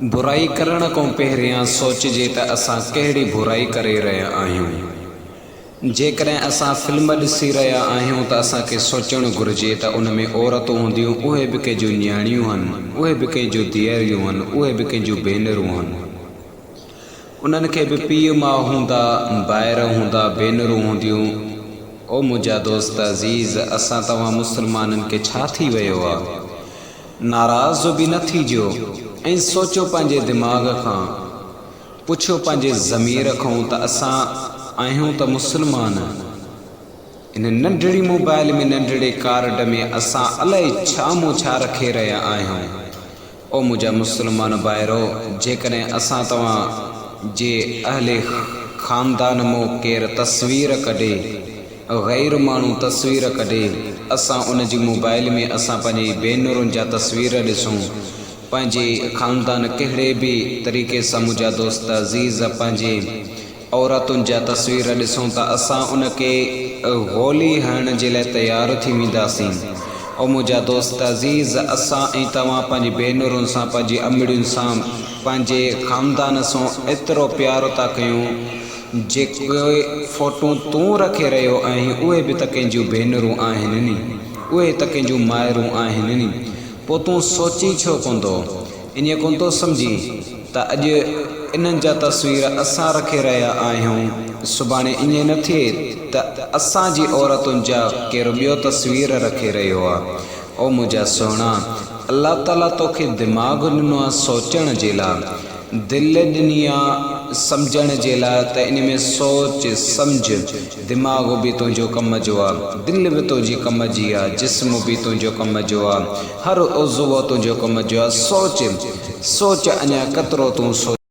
برائي ڪرڻ کان پهريان سوچجي ته اسان ڪهڙي برائي ڪري رهيا آهيون. جيڪڏهن اسان فلم ڏسي رهيا آهيون ته اسان کي سوچڻ گهرجي ته ان ۾ عورتون هونديون اهي به ڪنهن جون نياڻيون هن، اهي به ڪنهن جون ڌيئريون هن، اهي به ڪنهن جون ڀينرون هن. انهن کي به پيء ماء هوندا، ڀائر هوندا، ڀينرون هونديون. او منهنجا دوست عزيز! اسان توهان مسلمانن کي ڇا ٿي ويو آ؟ ناراض به نه ٿيجو ۽ سوچو پنهنجي دماغ کان، پڇو پنهنجي ضمير کان ته اسان آهيون ته مسلمان، ان ننڍڙي موبائل ۾ ننڍڙي ڪارڊ ۾ اسان الائي ڇا مون ڇا رکي رهيا آهيون. او منهنجا مسلمان ڀائرو! جيڪڏهن اسان توهان جي اهل خاندان مون ڪير تصوير ڪڍي، غير ماڻهو تصوير ڪڍي، اسان ان جي موبائل ۾ اسان پنهنجي ڀينرن جا تصوير ڏسون، پنهنجي خاندان ڪهڙي به طريقي سان منهنجا دوست عزيز پنهنجي عورتن جا تصوير ڏسون ته اسان ان کي گولي هڻڻ جي لاء تيار ٿي وينداسين. او منهنجا دوست عزيز! اسان ۽ توهان پنهنجي ڀينرن سان، پنهنجي امڙين سان، پنهنجي خاندان سان ايترو پيار ٿا ڪيون، جيڪي فوٽون تون رکي رهيو آهين اهي به ته ڪنهن جون ڀينرون آهن ني، اهي ته ڪنهن جون مائرون آهن ني، پوء تون سوچين ڇو ڪونه ٿو؟ ائين ڪونه ٿو سمجهين ته اڄ انهن جا تصوير اسان رکي رهيا آهيون، سڀاڻي ائين نه ٿئي ته اسان جي عورتن جا ڪير ٻيو تصوير رکي رهيو آ. او منهنجا سهڻا! الله تعاليٰ توکي دماغ ڏنو آ سوچڻ جي لاء، دل ڏني آ سمجهڻ جي لاء ته ان ۾ سوچ سمجهه، دماغ به تنهنجو ڪم جو آ، دل به تنهنجي ڪم جي آ، جسم به تنهنجو ڪم جو آ، هر عضوو تنهنجو ڪم جو آ، سوچ، سوچ اڃا ڪترو تون سوچ.